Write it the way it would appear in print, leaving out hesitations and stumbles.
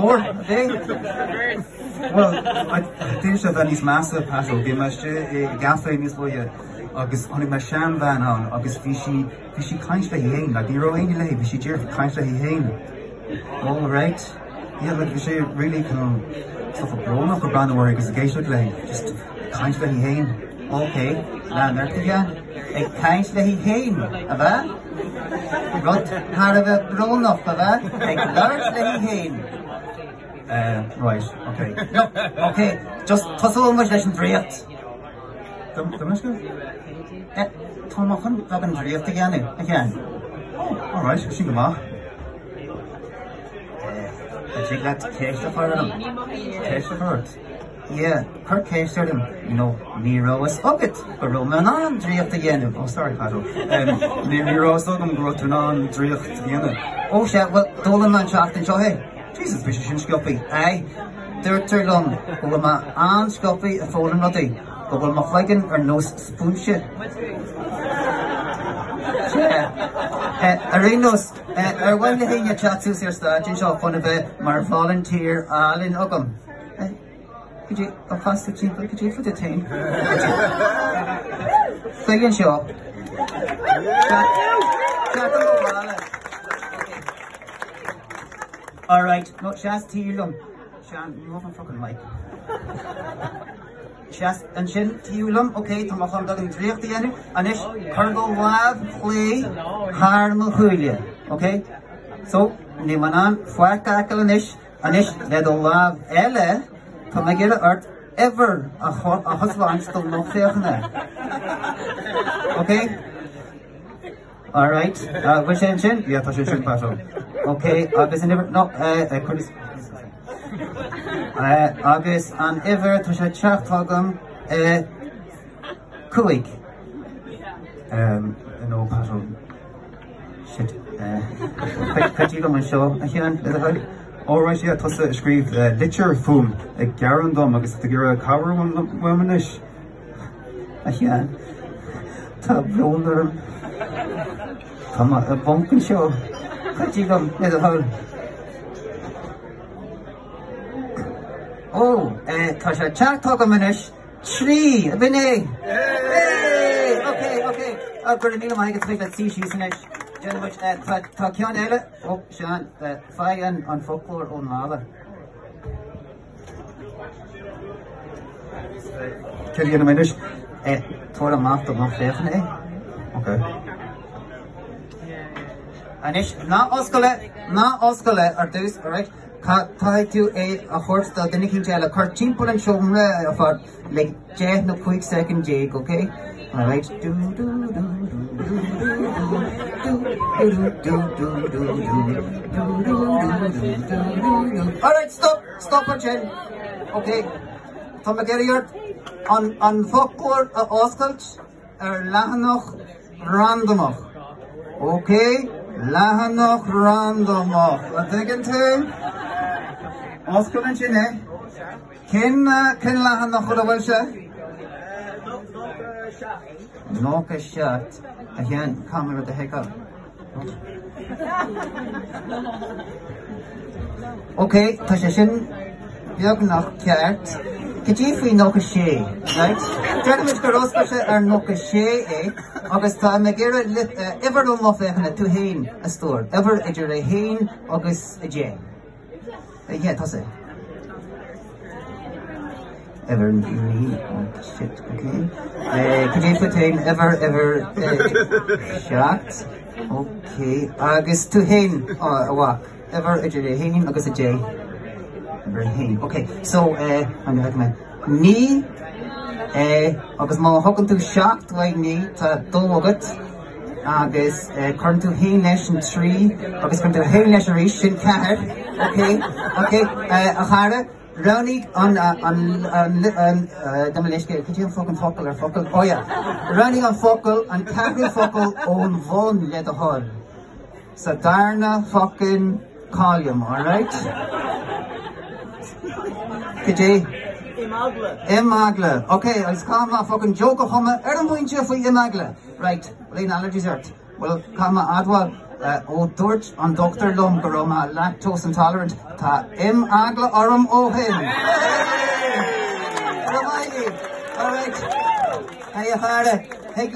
mór, ab é? Bhuel, d'fhéadfadh sé a bheith níos measa, Pat, ó bhí mé istigh i gcafé níos luaithe agus chonaic mé seanbhean ann agus bhí sí, bhí sí ag caint léi féin, like ní raibh éinne léi, bhí sí díreach ag caint léi féin. Oh right. Yeah, like bhí sé really kind of sort of brónach ag breathnú uirthi agus ag éisteacht léi, just ag caint léi féin. Ok, lean ort a Sheáin. Ag caint léi féin, ab ea? Rud thar a bheith brónach, ab ea? Ag labhairt léi féin. Uh, right, ok. No, ok, just tosóidh muid leis an draíocht. Tá mé chun beagán draíocht a dhéanamh, a Sheáin. Oh, alright, sin go maith. An dtig leat ceist a chur orm? Ceist a chur ort? Yeah, cuir ceist orm, nó ní raibh fhios agat go raibh mé in ann draíocht a dhéanamh. Oh, sorry, Pat. Ní raibh fhios agam go raibh tú in ann draíocht a dhéanamh. Ó, sea, bhuel, d'fhoghlaim mé an tseachtain seo é. Jesus, bhí sé sin sciobtha. Aye, deirtear liom go bhfuil mé an-sciobtha ag foghlaim rudaí, go bhfuil mo chloigeann ar nós spúinse. Sea. Ar aon nós, ar mhaith le héinne teacht suas ar stáitse anseo chun a bheith mar volunteer álainn agam? Cad é, a chas tú timpeall, cad é fút féin? Suigh anseo. Seas do bhála. Alright, no, seas taobh liom. Seán, move an fucking mic. Seas ansin taobh liom, ok, tá mé chun beagán draíocht a dhéanamh. Anois, cuir do lámh chlé thar mo shúile, ok? So, níl mé in ann faic a fheiceáil anois. Anois, le do lámh eile, tá mé ag iarraidh ort uimhir a thaispeáint don lucht féachana. Ok? Alright, bhfuil sé ansin? Yeah, tá sé sin Pat. Ok, agus an uimhir, no, cuir agus an uimhir, tá sé ag teacht chugam, 5. No, Pat. Shit. Cuidigh liom anseo, a Sheáin, le do thoil. Alright, yeah, tusa a scríobh litir fúm ag gearán dom agus ag iarraidh cabhair uaim anois. A Sheáin, tá brón orm. Tá mé i bponc anseo. Cuidigh liom, le do thoil. Ó, tá sé ag teacht chugam anois. 3, ab in é? Yay! Ok, ok. Go raibh míle maith agat, tig leat suí síos anois. Déanfaidh muid, tá, tá ceann eile. Ó, Seán, faigh an, an foclóir ón mála. Céard a dhéanaim anois? Tabhair amach don lucht féachana é. Ok. Anois, ná oscail é, ná oscail é ar dtús, alright? Caithfidh tú é a thabhairt do dhuine eicínt eile. Cuir timpeall an seomra é ar feadh like 10 nó 15 soicind, ok? Alright. Du du du du du du du du du du du du du du du du Alright, stop! Stop ansin! Ok. Tá mé ag iarraidh ort an an foclóir a oscailt ar leathanach randamach. Ok, leathanach randamach. An dtuigeann tú? Oscail ansin é. Cén cén leathanach ar a bhfuil sé? 97. A Sheáin, caithfidh mé rud a sheiceáil. Ok, tá sé sin beagnach ceart. Cad é faoi 96, right? Déarfaimid gur oscail sé ar 96 é agus tá mé ag iarraidh uimhir ón lucht féachana, tú féin, a stór. Uimhir idir 1 agus 10. Yeah, tosaigh. Uimhir 9, oh shit, ok. Cad é fút féin, uimhir, uimhir 7, ok. Agus tú féin, a mhac, uimhir idir 1 agus 10. Uimhir 1, ok. So, an bhfeicfidh mé. 9, agus má thugann tú 7 uaidh 9, tá 2 agat. Agus cuireann tú 1 leis sin 3, agus cuireann tú 1 leis arís, sin 4. Ok, ok, a chara, roghnaigh an, an, an, an, gabh mo leithscéal, cad é an focal focal ar focal? Oh yeah. Roghnaigh an focal, an ceathrú focal ón bhun le do thoil. Sa darna fucking column, alright? Cad é? Imeagla. Imeagla. Ok, agus caithfidh mé fucking joke a chumadh ar an bpointe faoi imeagla. Right, bhfuil aon allergies ort? Bhuel, caithfidh mé a admháil. Ó dúirt an dochtúir liom go raibh mé lactose intolerant, tá im-eagla orm ó shin! Go raibh maith agaibh! Alright. Hiya a chairde.